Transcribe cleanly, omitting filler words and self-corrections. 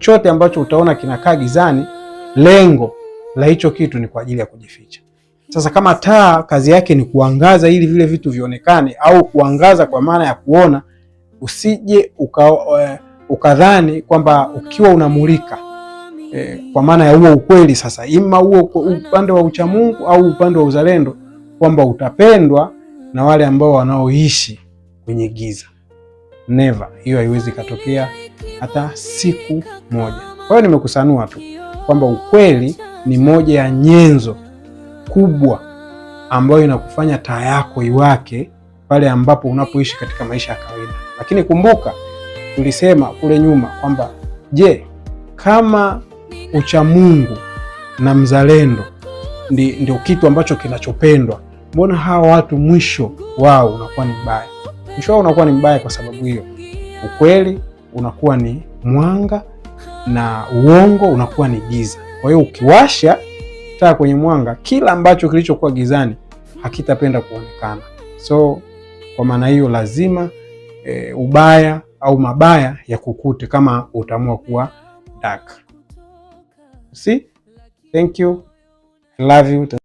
Chochote ambacho utaona kinakaa gizani, lengo la hicho kitu ni kwa ajili ya kujificha. Sasa kama taa kazi yake ni kuangaza ili vile vitu vionekane, au kuangaza kwa maana ya kuona, usije ukadhani kwamba ukiwa unamulika kwa maana ya huo ukweli sasa, ima huo upande wa uchamungu au upande wa uzalendo, kwamba utapendwa na wale ambao wanaoishi kwenye giza. Never, hiyo haiwezi katokea hata siku moja. Kwa hiyo nimekusanua tu kwamba ukweli ni moja ya nyenzo kubwa ambayo inakufanya taa yako iwake pale ambapo unapoishi katika maisha ya kawaida. Lakini kumbuka tulisema kule nyuma kwamba je, kama uchamungu na mzalendo ndio kitu ambacho kinachopendwa, mbona hawa watu mwisho wao unakuwa ni mbaya? Mwisho wao unakuwa ni mbaya kwa sababu hiyo, ukweli unakuwa ni mwanga na uongo unakuwa ni giza. Kwa hiyo ukiwasha taa kwenye mwanga, kila ambacho kilichokuwa gizani hakitapenda kuonekana. So kwa maana hiyo lazima ubaya au mabaya ya kukute kama utaamua kuwa dark. See? Thank you. I love you.